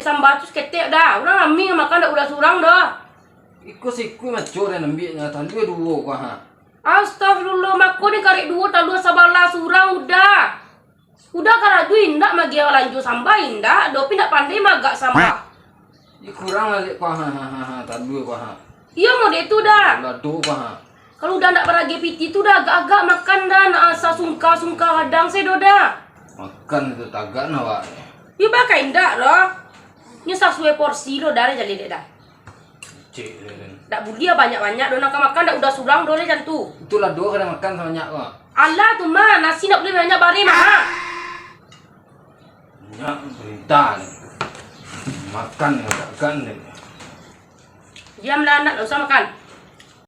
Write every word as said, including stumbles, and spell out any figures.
Samba tu saketek Da. Urang rami makan, ndak Uda surang doh. Iko sikui maco den ambiaknyo, talua duo ko ha. Astagfirullah, mako ni karek duo, talua sabalah surang Uda. Uda karajo indak magiah balanjo samba indak, doh pi ndak pandai maagak samba. Ih, kurang lah dek ko ha, ha, ha, ha, talua ko ha. Iyo model tu Da. Lado ko ha. Kalau Uda ndak baragiah pitih tu Da, agak-agak makan Da, nak asa sungka-sungka gadang se doh Da. Makan tu tagak nah awak ni. Iyo baa indak doh. Nyo sasuai porsi lo Da, jaleh dek Da. Cik, den. Ndak buliah banyak-banyak doh, nan ka makan ndak Uda surang doh, lai, cam tu. Itulah duo kada makan sabanyak ko. Alah, tu mah, nasi ndak buliah banyak bareh mah. Banyak perintah ni. Makan ndak kan ni. Diamlah, anak, ndak usah makan.